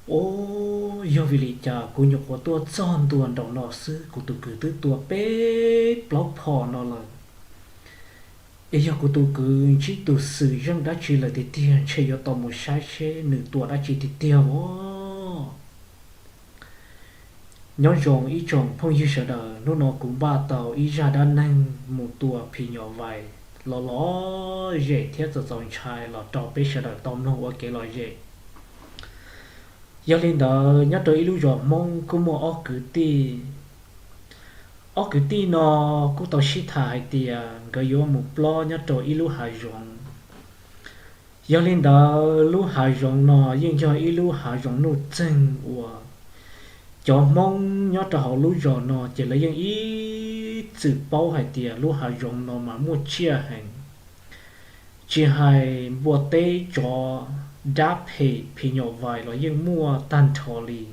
Ub, yog vim li cas kuv nyuam qhuav tuaj txog ntua nraum no xwb kuv tus kwv twb tua peb plaub phom no lawm? Es yog kuv tus kwv ntsib tus xwm txheej dab tsi lawm tiag tiag, ntshe yuav tau mus saib seb nws tua dab tsi tiag tiag os. Nyob zoo ib tsoom phooj ywg sawv daws, hnub no kuv npaj tau ib zaj dab neeg mus tua phim nyuj vais los lom zem thiab txaus txaus ntshai los rau peb sawv daws tau mloog ua kev lom zem. Yog li ntawd, nyob rau ib lub zos Hmoob kuj muaj ob kwv tij. Ob kwv tij no kuj tau sib tham hais tias nkawd yuav mus plob nyob rau ib lub hav zoov. Yog li ntawd, lub hav zoov no yeej yog ib lub hav zoov nuj txeeg uas cov Hmoob nyob rau hauv lub zos no ces lawv yeej ib txwm paub hais tias lub hav zoov no mas muaj tsiaj heev, tsis hais npua teb tsov, dab phem phim nyuj vais los yeej muaj tag nrho li.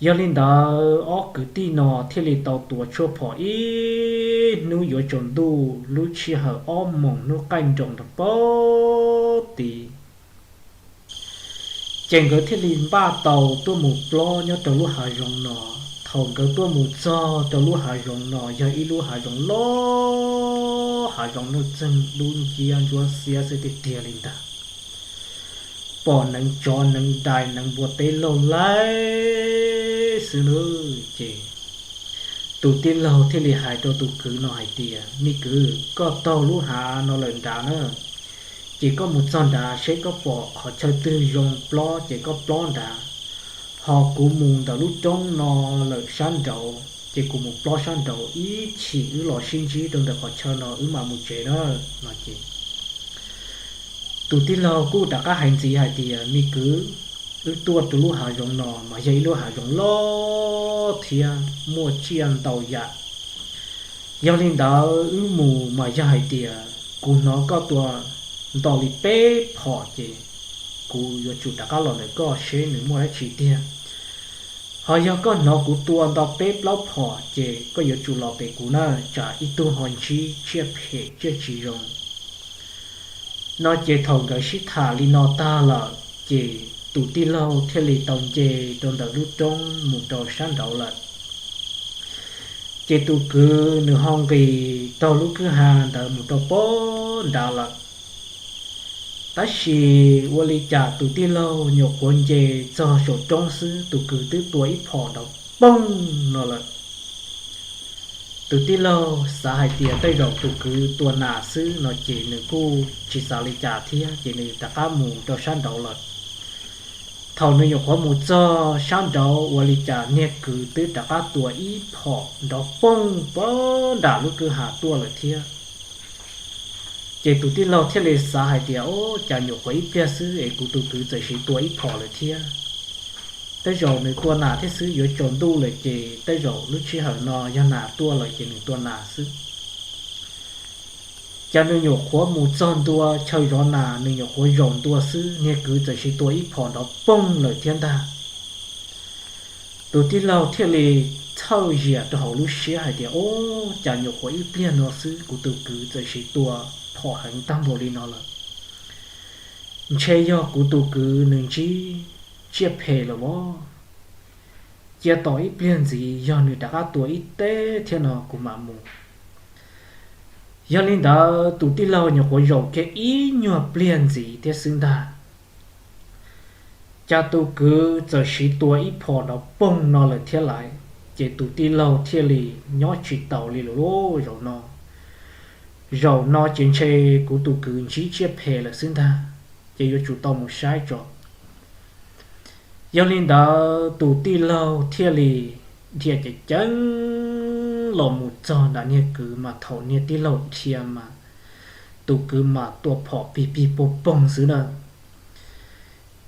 Yog li ntawd, ob kwv tij no thiaj li tau tua tshuaj phom ib hnub yuav tsaus ntuj lub sij hawm ob moos hnub qaij nroos rau pem tid. Ces nkawd thiaj li npaj tau tuaj mus plob nyob rau lub hav zoov no. Thaum nkawd tuaj mus txog rau lub hav zoov no, yog ib lub hav zoov loj, hav zoov nuj txeeg dub nciab ntsuab xiab xwb tiag tiag li ntag. Pom neev tsov neev dais neev npua teb laug laij xwb lauj. Ces tus tij laug thiaj li hais rau tus kwv no hais tias, Me kwv, koj taug lub hav no lawm nrad na, ces koj mus txog nrad seb koj pom qhov chaw twg zoo plob ces koj plob nrad, ho kuv mus ntawm lub roob no lawm sab nraud, ces kuv mus plob sab nraud, ib chim wb los sib ntsib rau ntawm qhov chaw no wb mam mus tsev na. No ces tus tij laug kuj rov qab hais ntxiv hais tias, Me kwv, wb tuaj rau lub hav zoov no mas yog ib lub hav zoov loj thiab muaj tsiaj ntau yam. Yog li ntawd, wb mus mas yog hais tias kuv hnov koj tua nto li peb phom ces kuv yuav tsum rov qab los ntawm koj seb nws muaj dab tsi tiag. Ho yog koj hnov kuv tua nto peb plaub phom ces koj yuav tsum los pem kuv na, tsam ib tug ho ntsib tsiaj phem tsiaj tsis zoo. No ces thaum nkawd sib tham li no tag lawm ces tus tij laug thiaj li tau nce rau ntawm lub roob mus rau sab nraud lawm. Ces tus kwv nws ho nqis taug lub kwj ha ntawd mus rau pem nrad lawm. Tab sis ua li cas tus tij laug nyuam qhuav nce txog saum roob xwb, tus kwv twb tua ib phom nrov poog no lawm. Tus tij laug xav hais tias tej zaum tus kwv tua nas xwb no ces nws kuj tsis xav li cas thiab, ces nws rov qab mus rau sab nraud lawm. Thaum nws nyuam qhuav mus txog sab nraud, ua li cas niag kwv twb rov qab tua ib phom nrov poog pem nram lub kwj ha tuaj lawm thiab. Ces tus tij laug thiaj li xav hais tias, Ub, cas nyuam qhuav ib pliag xwb es kuv tus kwv txawm sis tua ib phom lawm thiab. Tej zaum nws tua nas thiab xwb, yuav tsaus ntuj lawm ces tej zaum lub sij hawm no yog nas tuaj lawm ces nws tua nas xwb. Cas nws nyuam qhuav mus txog ntua chaw zov nas, nws nyuam qhuav zaum ntua xwb, niag kwv txawm sis tua ib phom nrov poog lawm thiab ntag. Tus tij laug thiaj li txhawj zias rau hauv lub siab hais tias, Ub, cas nyuam qhuav ib pliag no xwb kuv tus kwv txawm sis tua phom heev tag npaum li no lawm. Ntshe yog kuv tus kwv nws ntsib tsiaj phem lawm os. Cia tos ib pliag ntxiv, yog nws rov qab tua ib teb thiab no kuv mam mus. Yog li ntawd, tus tij laug nyuam qhuav zaum kiag ib nyuag pliag ntxiv thiab xwb ntag, cas tus kwv txawm sis tua ib phom nrov poog no lawm thiab lais. Ces tus tij laug thiaj li nyob tsis taus li lawm lauj, zaum no, zaum no ces ntshe kuv tus kwv ntsib tsiaj phem lawm xwb ntag, ces yuav tsum tau mus saib tso. Yog li ntawd, tus tij laug thiaj li dhia ceev ceev los mus txog nram niag kwv, mas thaum niag tij laug dhia mas tus kwv mas tua phom pig pig poog poog xwb na.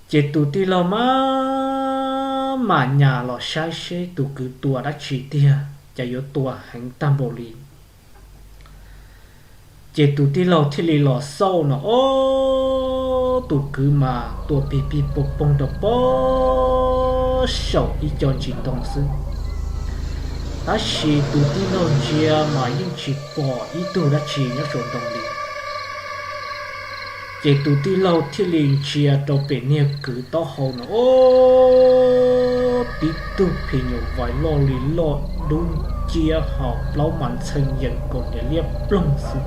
Ces tus tij laug mam mam nyas los saib seb tus kwv tua dab tsi tiag, cas yuav tua heev tag npaum li. Ces tus tij laug thiaj li los xauj no, ob, tus kwv mas tua pig pig poog poog rau pem saum ib co ntsis ntoo xwb. Tab sis tus tij laug ntsia mas yeej tsis pom ib tug dab tsi nyob saum ntoo li. Ces tus tij laug thiaj li ntsia rau pem niag kwv taub hau no, o, tib tug phim nyuj vais loj li loj dub nciab ho plaub mas ntxhee yees kaus hniav liab ploog xwb.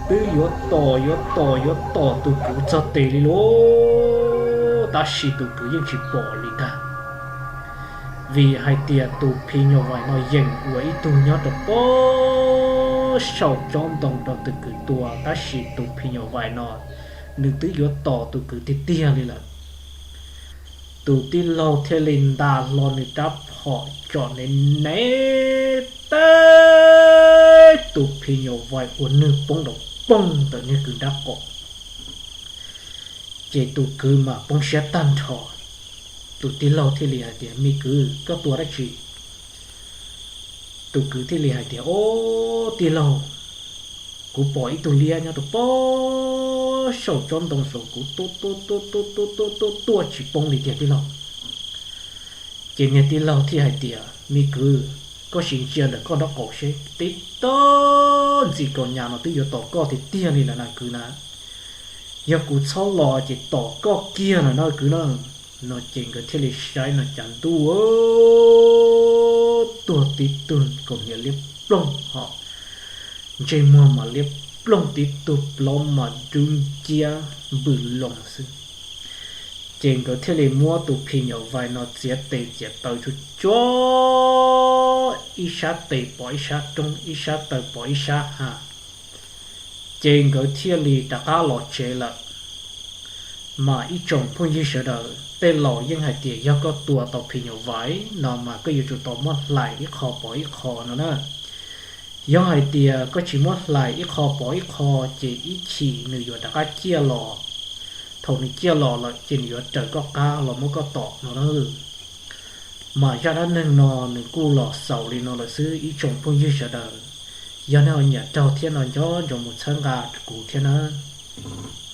Twb yuav tom yuav tom yuav tom tus kwv txog tes li lauj, tab sis tus kwv yeej tsis pom li ntag. Vim hais tias tus phim nyuj vais no yees ua ib tug nyob rau pob saum tsob ntoo rau tus kwv tua, tab sis tus phim nyuj vais no nws twb yuav tom tus kwv tiag tiag li lawm. Tus tij laug thiaj li nta hlo nws rab phom tsom nev nev teb tus phim nyuj vais ua nwg poob nrov poog ntawm niag kwv nrab qaum. Ces tus kwv mas poob siab tag nrho. Tus tij laug thiaj li hais tias, me kwv, koj tua dab tsi? Tus kwv thiaj li hais tias, o, tij laug, kuv pom ib tug liab nyob rau pob saum tsob ntoo saum kuv tuaj tuaj tuaj tuaj tuaj tuaj tuaj tuaj tsis poob li tiag tij laug. Ces niag tij laug thiaj hais tias, me kwv, koj sim ntsia ntawm koj nraub qaum seb, tib tug ntxhee kaus hniav no twb yuav tom koj tiag tiag li lawm na kwv na. Yog kuv txhob los ces tom koj kiag lawm na kwv na. No ces nkawd thiaj li saib no cas ntuj, tuag tib tug kaus hniav liab ploog ho ntsej muag mas liab ploog, tib tug plaub mas dub nciab npws loo xwb. Ces nkawd thiaj li muab tus phim nyuj vais no txiav tes txiav taw tsuag tsuag, ib sab tes pom ib sab roob, ib sab taw pom ib sab hav. Ces nkawd thiaj li rov qab los tsev lawm. Mas ib tsoom phooj ywg sawv daws, tej laus yeej hais tias yog koj tua tau phim nyuj vais no mas koj yuav tsum tau muab hlais ib qho pov ib qho no na. Yog hais tias koj tsis muab hlais ib qho pov ib qho, ces ib chim nws yuav rov qab ciaj los. Thaum nws ciaj los lawm ces nws yuav raws koj qab los muab koj tom no na. Mas zaj dab neeg no nws kuj los xaus li no lawm xwb ib tsoom phooj ywg sawv daws. Yog nej ho nyiam raug thiab no nco ntsoov mus txhawb nqa kuv thiab nawb.